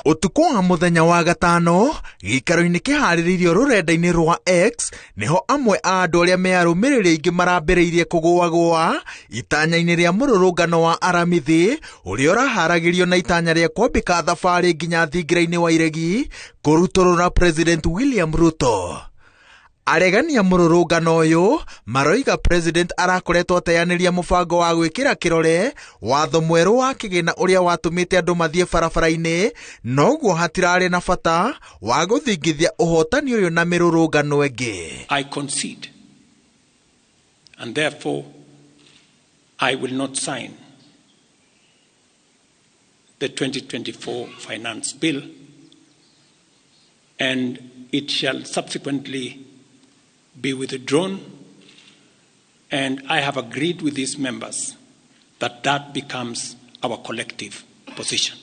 Ũtukũ wa mũthenya wa gatano gĩikaro-inĩ kĩharĩrĩirio rũrenda-inĩ rwa X nĩho amwe a andũ arĩa me arũmĩrĩri aingĩ marambĩrĩirie kũgũagũa itanya-inĩ rĩa mũrũrũngano wa Aramithi ũrĩa ũraharagĩrio na itanya rĩa kwambĩka thabarĩ nginya thingira-inĩ wa iregi kũrutũrũra President William Ruto. Aregani a mũrũrũngano ũyũ maroiga President arakoretwo ateanĩria mũbango wa gwĩkĩra kĩrore watho mwerũ wa kĩgĩna ũrĩa watũmĩte andũ mathiĩ barabara-inĩ, noguo hatirarĩ na bata wa gũthingithia ũhotani ũyũ na mĩrũrũngano ĩngĩ. I concede, and therefore I will not sign the 2024 Finance Bill, and it shall subsequently be withdrawn, and I have agreed with these members that that becomes our collective position.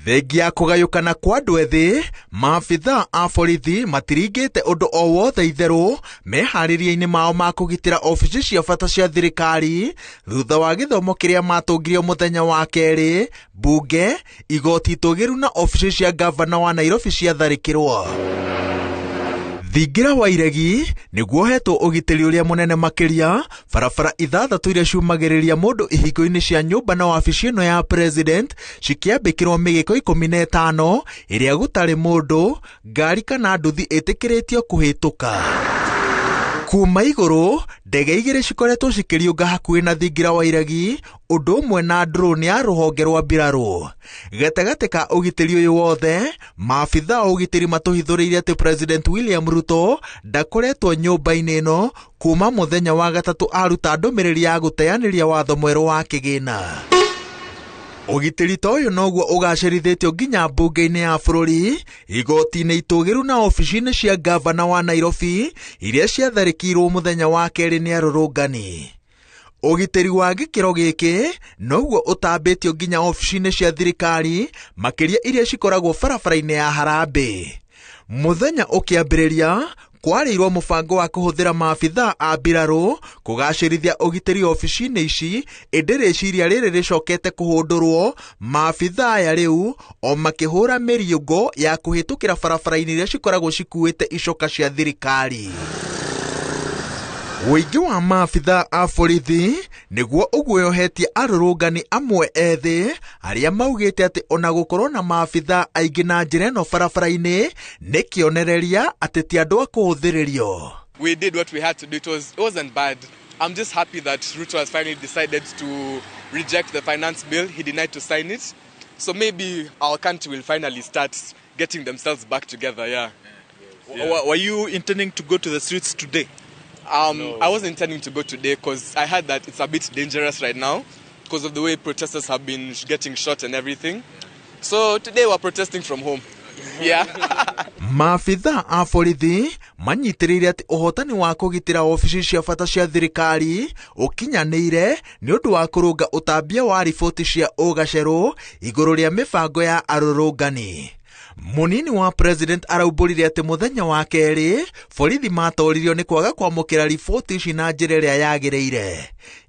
Thengia ya kũgayũkana kwa andũ ethĩ, maabithaa a borithi matiringĩte ũndũ o wothe itherũ meharĩria-inĩ mao ma kũgitĩra obici cia bata cia thirikari thutha wa gĩthomo kĩrĩa matũngirio mũthenya wa kerĩ, mbunge, igoti itũgĩru na obici cia ngavana wa Nairobi ciatharĩkĩrwo. Thingira wa iregi nĩguo hetwo ũgitĩri ũrĩa mũnene makĩria, barabara ithathatũ iria ciumagĩrĩria mũndũ ihingo-inĩ cia nyũmba na wabici ĩno ya president cikĩambĩkĩrwo mĩgĩko 15 ĩrĩa gũtarĩ mũndũ, ngari kana nduthi ĩtĩkĩrĩtio kũhĩtũka. Kuma igũrũ, ndege igĩrĩ cikoretwo cikĩriũnga hakuhĩ na thingira wa iregi, ũndũ ũmwe na drone ya rũhonge rwa mbirarũ. Gatagatĩ ka ũgitĩri ũyũ wothe, maabithaa a ũgitĩri matũhithũrĩirie atĩ President William Ruto ndakoretwo nyũmba-inĩ ĩno kuma mũthenya wa gatatũ aruta ndũmĩrĩri ya gũteanĩria watho mwerũ wa kĩgĩna. Ũgitĩri ta ũyũ noguo ũgacĩrithĩtio nginya mbunge-inĩ ya bũrũri, igoti-inĩ itũgĩru na obici-inĩ cia ngavana wa Nairobi iria ciatharĩkĩirwo mũthenya wa kerĩ nĩ arũrũngani. Ũgitĩri wa gĩkĩro gĩkĩ noguo ũtambĩtio nginya obici-inĩ cia thirikari makĩria iria cikoragwo barabara-inĩ ya Harambee. Mũthenya ũkĩambĩrĩria kwarĩirwo mũbango wa kũhũthĩra maabithaa a mbirarũ kũgacĩrithia ũgitĩri obici-inĩ ici, ĩndĩ rĩciria rĩrĩ rĩcokete kũhũndũrwo maabithaa aya rĩu o makĩhũra mĩriũngũ ya kũhĩtũkĩra barabara-inĩ iria cikoragwo cikuĩte icoka cia thirikari. Ũingĩ wa maabithaa a borithi nĩguo ũguoyohetie arũrũngani amwe ethĩ arĩa maugĩte atĩ ona gũkorwo na maabithaa aingĩ na njĩra ĩno barabara-inĩ nĩ kĩonereria atĩ ti andũ a kũhũthĩrĩrio. We did what we had to do. It wasn't bad. I'm just happy that Ruto has finally decided to reject the finance bill. He denied to sign it. So maybe our country will finally start getting themselves back together, yeah. Yeah. Were you intending to go to the streets today? No. I wasn't intending to go today because I heard that it's a bit dangerous right now because of the way protesters have been getting shot and everything. Yeah. So today we're protesting from home. Yeah. Maabithaa a borithi manyitĩrĩire atĩ ũhotani wa kũgitĩra obici cia bata cia thirikari ũkinyanĩire nĩ ũndũ wa kũrũnga ũtambia wa riboti cia ũgacerũ igũrũ rĩa mĩbango ya arũrũngani. Mũnini wa president araumbũrire atĩ mũthenya wa kerĩ borithi matoririo nĩ kwaga kwamũkĩra riboti ici na njĩra ĩrĩa yagĩrĩire.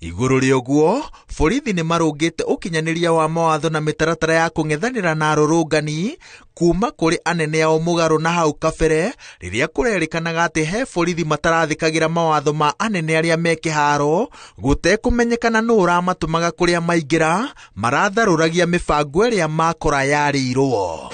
Igũrũ rĩa ũguo, borithi nĩ marũngĩte ũkinyanĩria wa mawatho na mĩtaratara ya kũng'ethanĩra na arũrũngani kuma kũrĩ anene ao mũgarũ na hau kabere rĩrĩa kũrerĩkanaga atĩ he borithi matarathĩkagĩra mawatho ma anene arĩa me kĩharo gũtekũmenyekana nũ ũramatũmaga kũrĩa maingĩra maratharũragia mĩbango ĩrĩa makora yarĩirwo.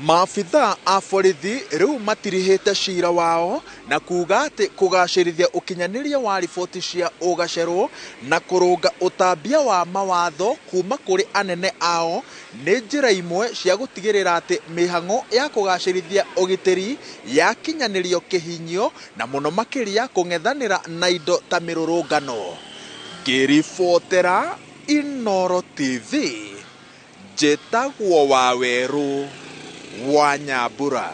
Maabithaa a borithi rĩu matirihĩte cira wao na kuga atĩ kũgacĩrithia ũkinyanĩria wa riboti cia ũgacerũ na kũrũnga ũtambia wa mawatho kuma kũrĩ anene ao nĩ njĩra imwe cia gũtigĩrĩra atĩ mĩhang'o ya kũgacĩrithia ũgitĩri yakinyanĩrio kĩhinyio na mũno makĩria kũng'ethanĩra na indo ta mĩrũrũngano. Ngĩribotera Inooro TV, njĩtagwo Wawerũ wa Nyambura.